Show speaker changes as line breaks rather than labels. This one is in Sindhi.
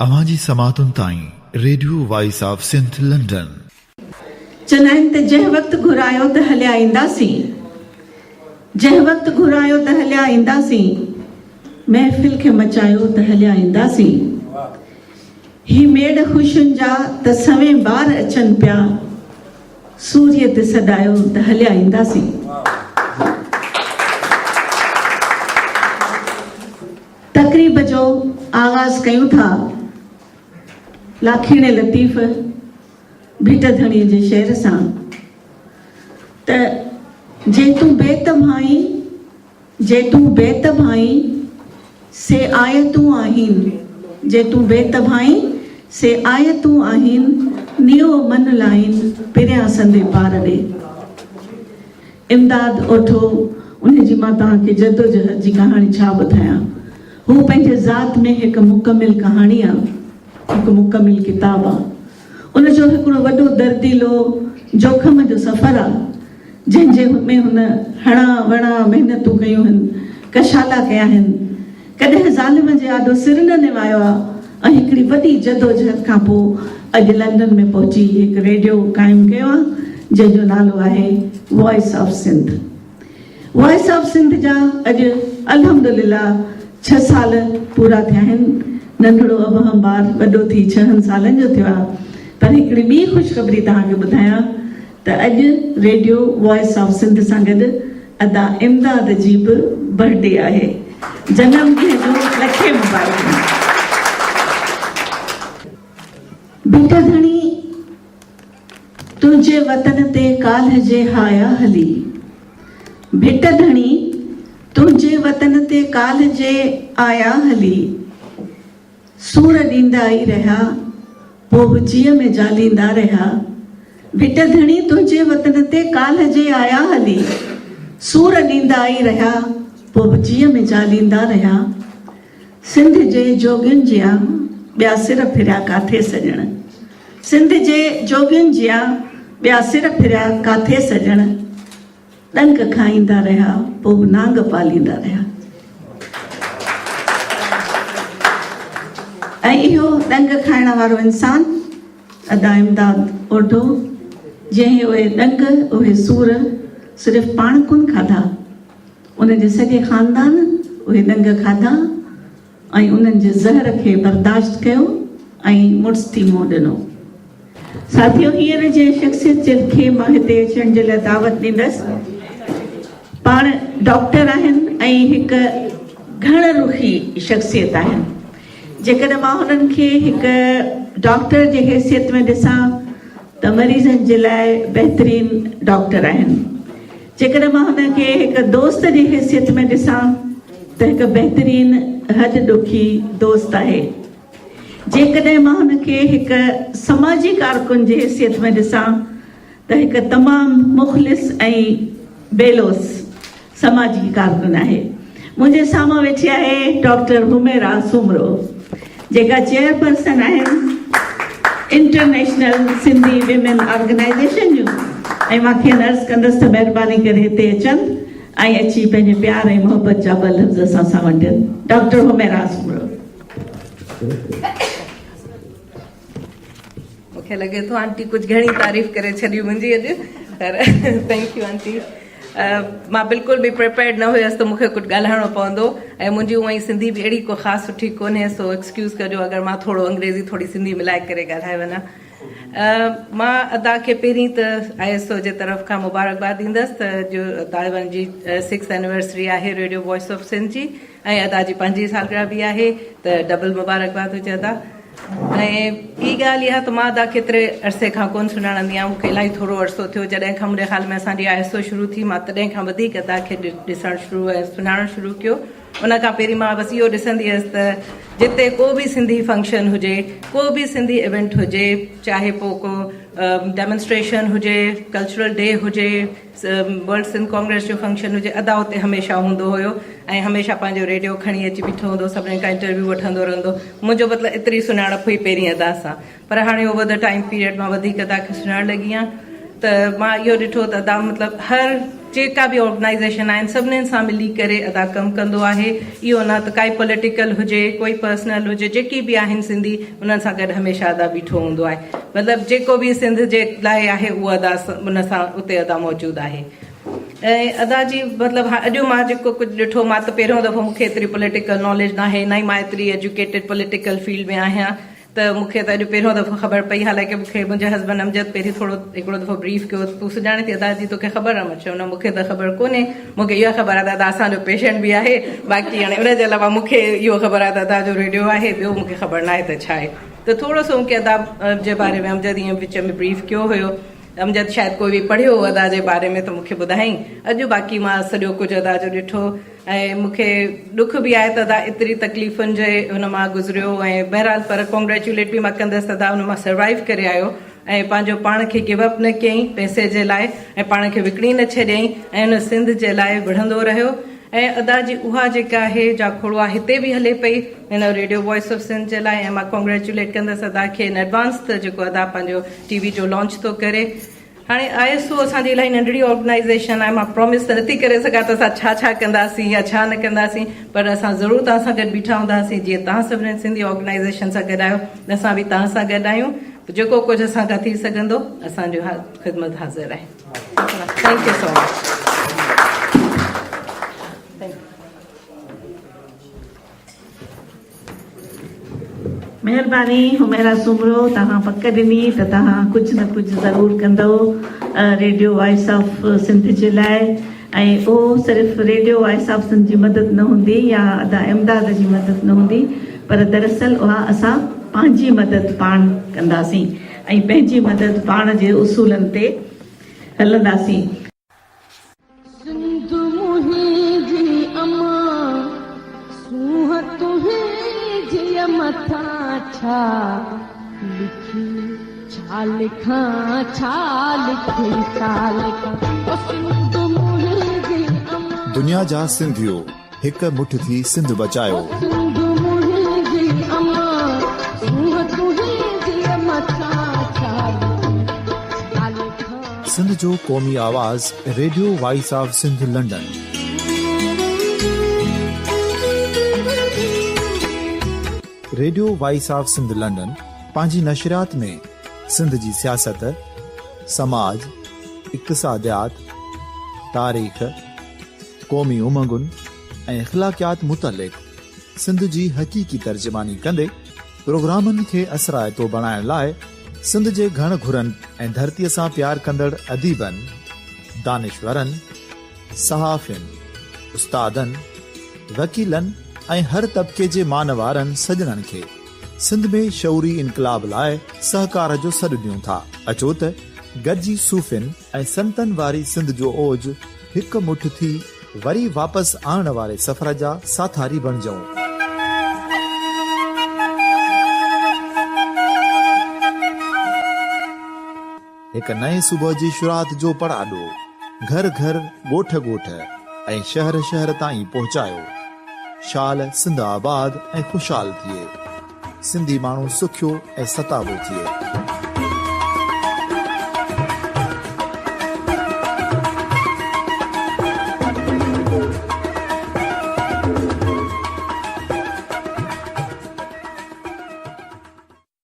اوهان جي سماعتن تائين radio voice of Sindh London.
چوندا آهن ته جنهن وقت گهرايو ته هليا اينداسين جنهن وقت گهرايو ته هليا اينداسين محفل کي مچايو ته هليا اينداسين هي ميڙ خوشين جا ته سوين بار اچن پيا سوريء تي سڏايو ته هليا اينداسين. تقريب جو آغاز ڪيون ٿا لاکيڻي لطيف ڀٽ ڌڻي جي شعر سان ته جي تون بيت ڀائين جي تون بيت ڀائين سي آيتون آهين جي تون بيت ڀائين سي آيتون آهين نيو من لائين پريان سندي پار ڏي. امداد اوٺو، ان جي مان توهان کي جدوجهد جي ڪهاڻي ڇا ٻڌايان. هو پنهنجي ذات ۾ هڪ مڪمل ڪهاڻي آ، هڪ مڪمل ڪتاب آ. ان جو هڪڙو وڏو درديلو جوکم جو سفر آ، جنهن جي ۾ هن هڻا وڻا محنتون ڪيون هن، ڪشالا ڪيا هن. ڪڏهن ظالم جي آڏو سر نه نوايو آ ۽ هڪڙي وڏي جدوجهد کان پوء اڄ لنڊن ۾ پهچي هڪ ريڊيو قائم ڪيو آ جنهن جو نالو آهي voice of Sindh. Voice of Sindh جا اڄ الحمدلله ڇهه سال پورا ٿيا آهن. ننڍڙو ابهم ٻار وڏو ٿي ڇهن سالن جو ٿيو آ پر هڪڙي ٻي خوشخبري توهان کي ٻڌايان ته اڄ ريڊيو وائس آف سنڌ سان گڏ ادا امداد جي به برٿ ڊي آهي. جنم ڏينهن جون لکين مبارڪون. ڀٽ ڌڻي تنهنجي وطن تي ڪالهه جي هايا هلي. ڀٽ ڌڻي تنهنجي وطن تي ڪالهه جي آيا هلي. سور ڏيندا ئي رهيا، پوء به جيء ۾ جاليندا رهيا. ڀٽ ڌڻي تنهنجي وطن تي ڪالهه جي آيا هلي. سور ڏيندا ئي رهيا، پوء به جيء ۾ جاليندا رهيا. سنڌ جي جوڳين جيان ٻيا سر ڦريا ڪاٿي سڄڻ. سنڌ جي جوڳين جيان ٻيا سر ڦريا ڪاٿي سڄڻ. ڏنگ کائيندا رهيا، پوء به نانگ پاليندا رهيا. ۽ اهو ڏنگ کائڻ وارو انسان ادا امداد اوڍو، جنهن اهي ڏنگ، اهي سور صرف پاڻ ڪونه کاڌا، ان جي سڄي خاندان اهي ڏنگ کاڌا ۽ انهن جي زهر کي برداشت ڪيو ۽ مڙس ٿي منهن ڏنو. ساٿيو هينئر جنهن شخصيت جي کي مان هتي اچڻ جي لاء دعوت ڏيندس پاڻ ڊاڪٽر آهن ۽ هڪ گهڻ رخي شخصيت آهن. جيڪڏهن مان هنن کي هڪ ڊاڪٽر جي حيثيت ۾ ڏسان ته مريضن جي لاء بهترين ڊاڪٽر آهن. جيڪڏهن مان هن کي هڪ دوست جي حيثيت ۾ ڏسان ته هڪ بهترين هڏ ڏوکي دوست آهي. جيڪڏهن مان هن کي هڪ سماجي ڪارڪن جي حيثيت ۾ ڏسان ته هڪ تمام مخلص ۽ بي لوث سماجي ڪارڪن آهي. منهنجي سامهون ويٺي آهي ڊاڪٽر حميرا سومرو جيڪا چيئرپرسن آهن انٽرنيشنل سنڌي ويمن آرگنائيزيشن جون ۽ مان کين عرض ڪندس ته مهرباني ڪري هتي اچن ۽ اچي پنهنجي پيار ۽ محبت جا ٻه لفظ اسان سان ونڊين. ڊاڪٽر حميرا سومرو.
مون کي لڳي ٿو آنٽي ڪجهه گهڻي تعريف ڪري ڇڏي منهنجي اڄ پر thank you aunty مان بلڪل به پريپيئرڊ نه هيس ته مون کي ڪجهه ڳالهائڻو پوندو ۽ منهنجي هونئن ئي سنڌي به اهڙي ڪو خاص سٺي ڪونهي سو ايڪسڪيوز ڪجو اگر مان ٿورو انگريزي ٿوري سنڌي ملائي ڪري ڳالهائي وڃان مان ادا کي پهرين ته I S O جي طرف کان مبارڪباد ڏيندس ته جو تائيوان جي سڪس اينيورسري آهي ريڊيو وائس آف سنڌ جي ۽ ادا جي پنهنجي سالگرهه به آهي ته ڊبل مبارڪباد هجي ادا ۽ ٻي ڳالهه اها ته مان ادا کي ايتري عرصي کان ڪونه سڃاڻندي آهيان مون کي الاهي ٿورو عرصو ٿيو جڏهن کان منهنجي خيال ۾ اسان جي I S O شروع ٿي مان تڏهن کان وڌيڪ ادا کي ڏسڻ شروع ۽ سڃاڻڻ شروع ڪيو ان کان پهرين مان بس اهو ڏسندي هيس ته جتي ڪو به سنڌي فنڪشن هجي ڪو به سنڌي ايونٽ هجي چاهي پوء ڪو ڊيمنسٽريشن هجي ڪلچرل ڊي هجي ورلڊ سنڌ ڪانگريس جو فنڪشن هجي ادا اتي هميشه هوندو هيو ۽ هميشه پنهنجو ريڊيو کڻي اچي بيٺو هوندو سڀني کان انٽرويو وٺندو رهندو منهنجو مطلب ايتري سڃاڻپ هئي پهرين ادا سان پر هاڻي اوور the time period مان وڌيڪ ادا کي سڃاڻڻ لڳي آهيان ته مان اهو ڏٺو ته ادا مطلب هر جيڪا به آرگنائيزيشن آهن سڀنين سان ملي ڪري ادا ڪم ڪندو آهي اهو نه ته ڪائي پوليٽيڪل هجي ڪوئي پرسنل هجي جيڪي به آهن سنڌي انهن سان گڏ هميشه ادا بيٺو هوندو آهي مطلب جيڪو به سنڌ جي لاء آهي اهو ادا ان سان اتي ادا موجود آهي ۽ ادا جي مطلب اڄ مان جيڪو ڪجهه ڏٺو مان ته پهريون دفعو مون کي ايتري پوليٽيڪل ناليج ناهي نه ئي مان ايتري ايجوڪيٽيڊ پوليٽيڪل فيلڊ ۾ آهيان ته مون کي ته اڄ پهريون دفعو خبر پئي حالانڪه مون کي منهنجي هسبنڊ امجد پهرين ٿورو هڪڙو دفعو بريف ڪيو تون سڃاڻين ٿي ادا جي توکي خبر آهي مان چيو نه مون کي ته خبر ڪونهي مون کي اها خبر آهي ته ادا اسان جو پيشنٽ به آهي باقي هاڻي ان جي علاوه مون کي اهو خبر آهي ته ادا جو ريڊيو آهي ٻيو مون کي خبر ناهي ته ڇا آهي ته ٿورو سو مون کي ادا جي باري ۾ امجد ائين وچ ۾ بريف ڪيو هيو امجد شايد ڪوئي به پڙهيو هو ادا جي باري ۾ ته مون کي ٻڌائين. اڄ باقي مان سڄو ڪجهه ادا جو ڏٺو ۽ مون کي ڏک به آهي ته ادا ايتري تڪليفن جي ان مان گذريو ۽ بهرحال پر ڪانگريچوليٽ به مان ڪندس ته ادا ان مان سروائيو ڪري آيو ۽ پنهنجو پاڻ کي گيو اپ نه ڪيائين پئسي جي لاء ۽ پاڻ کي وڪڻي نه ڇڏيائين ۽ ان سنڌ جي لاء وڙهندو رهيو ۽ ادا جي اها جيڪا آهي جاکوڙ اها هتي به هلي پئي هن ريڊيو وائس آف سنڌ جي لاء ۽ مان ڪانگريچوليٽ ڪندس ادا کي ان ايڊوانس ته جيڪو ادا پنهنجو ٽي وي جو لانچ ٿو ڪري هاڻي I S O اسان جي الاهي ننڍڙي آرگنائيزيشن آهي مان پرامس ته نٿي ڪري سگهان ته اسان ڇا ڇا ڪنداسين يا ڇا نه ڪنداسين پر اسان ضرور توهان سان گڏ بيٺا هونداسين جيئن توهان سڀني سنڌي آرگنائيزيشن سان گڏ آهيو اسان به توهان سان گڏ آهيون جيڪو ڪجهه اسان کان ٿي سگهندو اسان جو خدمت حاضر آهي thank you so much.
مهرباني حميرا سومرو توهان پڪ ڏني ته توهان ڪجهه نه ڪجهه ضرور ڪندؤ ريڊيو وائس آف سنڌ جي لاء ۽ اهو صرف ريڊيو وائس آف سنڌ جي مدد نه هوندي يا ادا امداد جي مدد نه هوندي پر دراصل اها اسان پنهنجي مدد پاڻ ڪنداسين ۽ پنهنجي مدد پاڻ جي اصولن تي هلنداسين.
سنڌ منهنجي امان، سونهن تنهنجيء مٿان ڇا لکي، ڇا لکان، ڇا لکي، ڇا لکان، او سنڌ منهنجي امان.
دنيا جا سنڌيو هڪ مٺ ٿي سنڌ بچايو.
او سنڌ منهنجي امان، سونهن تنهنجيء مٿان ڇا لکي، ڇا لکان.
سنڌ جو قومي آواز radio voice of Sindh London. Radio voice of Sindh London پنهنجي نشريات ۾ سنڌ جي سياست، سماج، اقتصاديات، تاريخ، قومي امنگن ۽ اخلاقيات متعلق سنڌ جي حقيقي ترجماني ڪندي پروگرامن کي اثرائتو بڻائڻ لاء سنڌ جي گهڻ گهرن ۽ ڌرتيء سان پيار ڪندڙ اديبن، دانشورن، صحافين، استادن، وڪيلن ۽ هر طبقي جي مانوارن سڄڻن کي سنڌ ۾ شعوري انقلاب لاء سهڪار جو سڏ ڏيون ٿا. اچو ته گڏجي صوفين ۽ سنتن واري سنڌ جو اوج هڪ مٺ ٿي وري واپس آڻڻ واري سفر جا ساٿاري بڻجون. هڪ نئين صبح جي شروعات جو پڙاڏو گهر گهر، ڳوٺ ڳوٺ ۽ شهر شهر تائين پهچايو. شال سنڌ آباد ۽ خوشحال ٿئي. سنڌي ماڻهو سکيو ۽ ستابو ٿئي.